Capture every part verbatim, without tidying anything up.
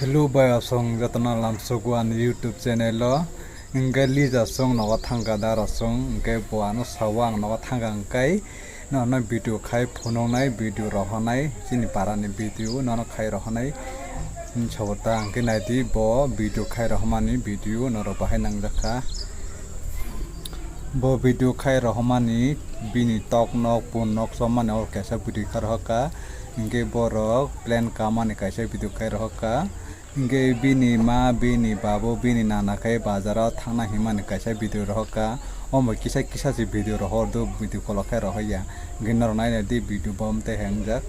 Hello bai asong jotono lamsogo ani YouTube channel o. Hingke Lija song nogo thangka da rasong, hingke bo ano sao ang nogo thangka hingkai. Nono video khai phunuknai, video rohornai, chini parani video nono khai rohornai. Sabota hingke naidi bo video khai rohormani video norok bahai nangjakha. Bo video khai rohormani bini tok nok pun nok somani o kaisa video khai rohorka. Hingke borok plan kamani kaisa video khai rohorka. Hingke bini ma, bini babu, bini nana khe bazaro thangna himani kaisa video rohorka. Omo kisa kisa se video rohor do, video call khe rohorya. Hingke norok naina di video bom tei hengjak.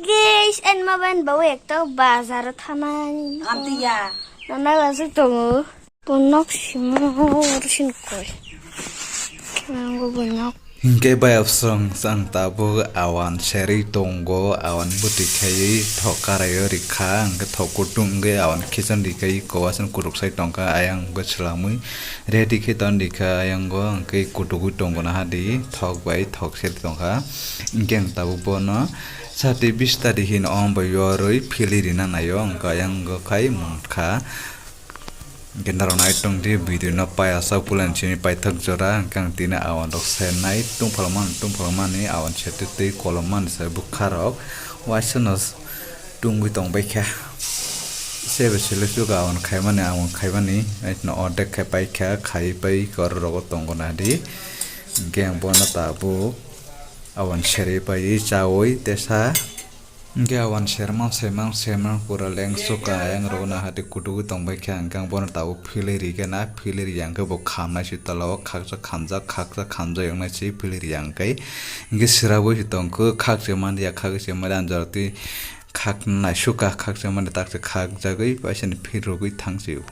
Guys, and ma ben babu ekta bazaro thanai. Nana lasuk tongo. Bonok simo oro sini koi. Khe mango bonok. Hingke bai absong ang tabuk awan serwi tongo, awan bwtwi khaiwi thok karaio rikha, hingke thok kutung wngwi awan khichon rikha, iko waisano kutuk sai tongkha, ayang bo swlamwi ready khe ton rikha, ayango hingke kutugwi tongo nahadi, thok bai thok serwi tongkha. Hingke ang tabuk bono sati bis tari hin om bai yorwi philwi rina naio, hingke ayango khai mungkha. Hingke norok nai tongdi video no pai asok pulan simi paithak jora, hingke ang tini awan rok se nai tungphalmani, tungphalmani awan se twi twi kolom mani se bwkha rok waisano tungwi tongbaikha. Sebe sele suka awan khaimani, awan khaimani, aitno ordek khe paikha, khaiwi pai oro rogo tongo nadi. Hingke ang bono tabuk awan serwi paiwi chawi tesa. Hingke awan sermang, sermang, sermang pura lengsuka ayang rok nahadi kutugwi tongbaikha, hingke ang bono tabuk philwi rikhe na, philwi riya hingke bo khamnai si tola o khaksa khamjak, khaksa khamjak wngnai si philwi riya hingke, hingke sirabwi si tongkho, khakse manliya, khakse manliya, ang jorotwi khak naisuka, khakse manliya, takse khakjagwi, paisani philrogwi thangsio.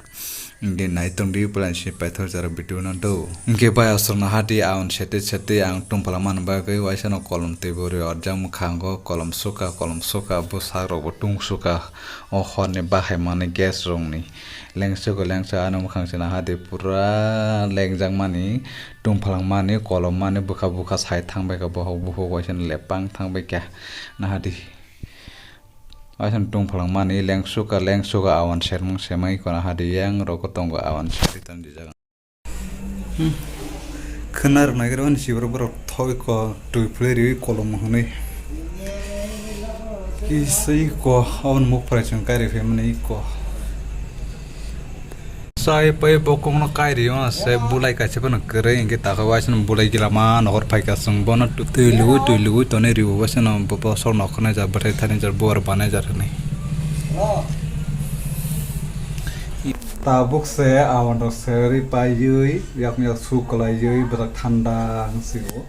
Hingke nai tongdi pulan si paithor jora video no do. Hingke bai aswk no hati awan sete sete ang tungphala man bagwi waisa no kolom twi bo ri orjak mwkhango kolom suka kolom suka bwsak rok bo tung suka o hor ni bahai mani gas rok ni lengse go lengse ano mwkhang se nahadi pura lengjak mani tungphalang mani kolom mani bwkha bwkha sai thang bai kha bohok buhok waisa no lepang thang bai kha nahadi. Waisa no tungphalang mani lengsuka lengsuka awan sermung semai kona hadi yang rok tongo awan sari tong di jaga. Hmm. Khwna rwnai khe ani siborok borok thoi ko twi phlai riwi kolom hwnwi. Kisa iko aboni muk phwrai chwng kairi phaimani iko. Chai pai bokongno kairi o se bulai kaisa phano kwrwi hwnkhe takhuk waisa bulai gila ma nohor phaikha chwng bono twi luwi twi luwi tonwi riwi waisa no bosor nokhornai ja bwthai thani ja buar banai ja hwnwi. Tabuk se awan rok serwi paiwi yak yak su kwlaiwi bwswk thanda wng sio.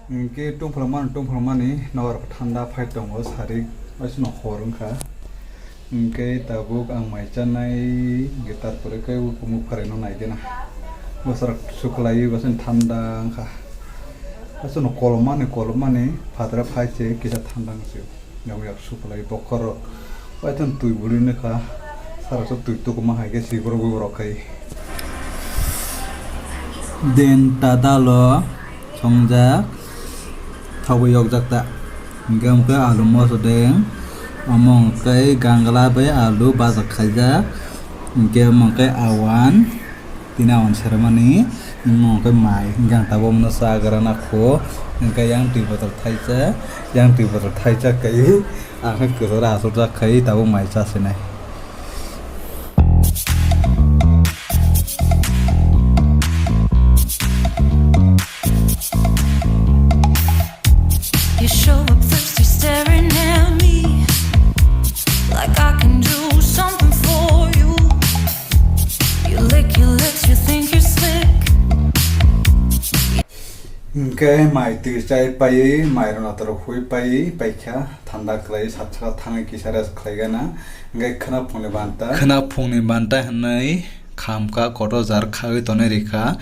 Hwnkhe tungphla mani tungphla mani nobar thanda phai tongo sarik aswkno hor wngkha. Hwnkhe tabuk ang mai chanai hwnkhe tarpore khe ukumuk pharai no naigena. Bwswk su kwlaiwi bwswk thanda wngkha. Aswkno kolom mani kolom mani phataro phai se kisa thanda wng sio. Yag yag suklai bokhorok. Paithan twi buli nokha. Sarasa twi tukuma hai khe si borok borok khai. Den ta dalo songjak. Thabo yokjak ta. Hingke hingke alu moso deng. Omo hingke gangla bai alu bajak khaijak. Hingke omo hingke awan. Tini awan sermani, omo hwnkhe mai, hwnkhe ang tabuk omono chagra nakho, hwnkhe yang twi botol thaisa, yang twi botol thaisa kaiwi, ang khe kwcharo achukjak khai tabuk mai chasinai. You show up first, you're staring at me like I can do something for you. You lick your lips, you think you're slick. Hingke mai twi chai paiwi, mai rwna toro hui paiwi paikha, thanda khlai, sat saka thangwi kisa rest khlai gana. Hingke khwna phungni banta. Khwna phungni banta hwnwi khamka kotor jar khawi tonwi rikha,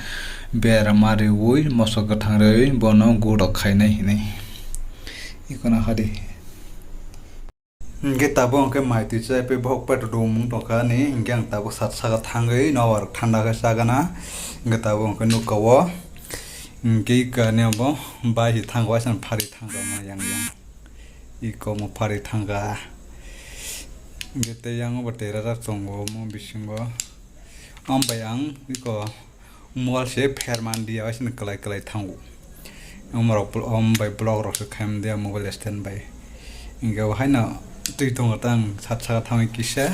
berma riwi, moso kwthang riwi, bono guro khainai hinwi. Ikono hadi. Hingke tabuk hingke mai twi chai pe bohok peto dumung tongkha ni, hingke ang tabuk sat saka thangwi nobar thanda khe chagana, hingke tabuk hingke nukha o. Hingke kani obo bai hi thangkha, waisa phari thangkha ma yang yang. Iko mo phari thangkha. Hingke tei yang obo tera rak tongo omo bisingo. Am bai ang iko mobile se pher man dia, waisa kwlai kwlai thango. Omorok blo-, om bai block rok se khaim dia mobile stand bai. Hingke bo haino twi tongo tang sat saka thangwi kisa.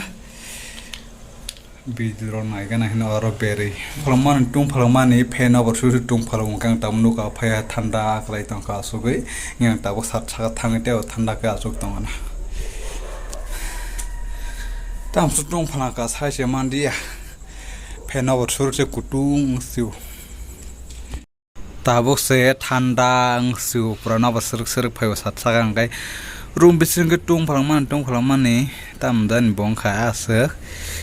Video rok naigana hino oro berwi. Phalangmani, tung phalangmani, fan obo suru tung phalang wngkha, ang tamo nukha, phaiya thanda kwlai tongkha asugwi. Yang tabuk sat saka thangwi tei o thanda khe asuk tongana. Tamsuk tung phalangkha, sai se mandiya. Fan obo suru se kutung sio. Tabuk se thanda wng sio, pura nobo srwk srwk phaibo sat saka hwnkhe. Room bising khe tung phalangmani, tung phalangmani, tamo jani bo wngkha aswk.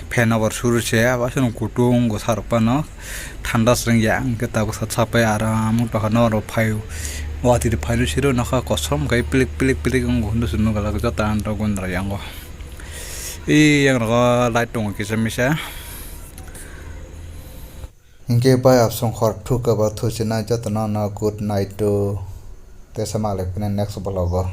Fan obo suru se, abo aswk kutung go sarok phano. Thanda se wngya, hwnkhe tabuk sat sapai aram wng tongkha norok phaio. Watwi rok phaino siro nokha kosom khai pilik, pilik, pilik wngkha hwnwi se nukha joto ang rok gundra yango. Ei yang rogo light tongo kisa misa. Hingke bai absong hor thuk khe bo thuchinai jotono no good night to. Tesa malai phini next vlog o.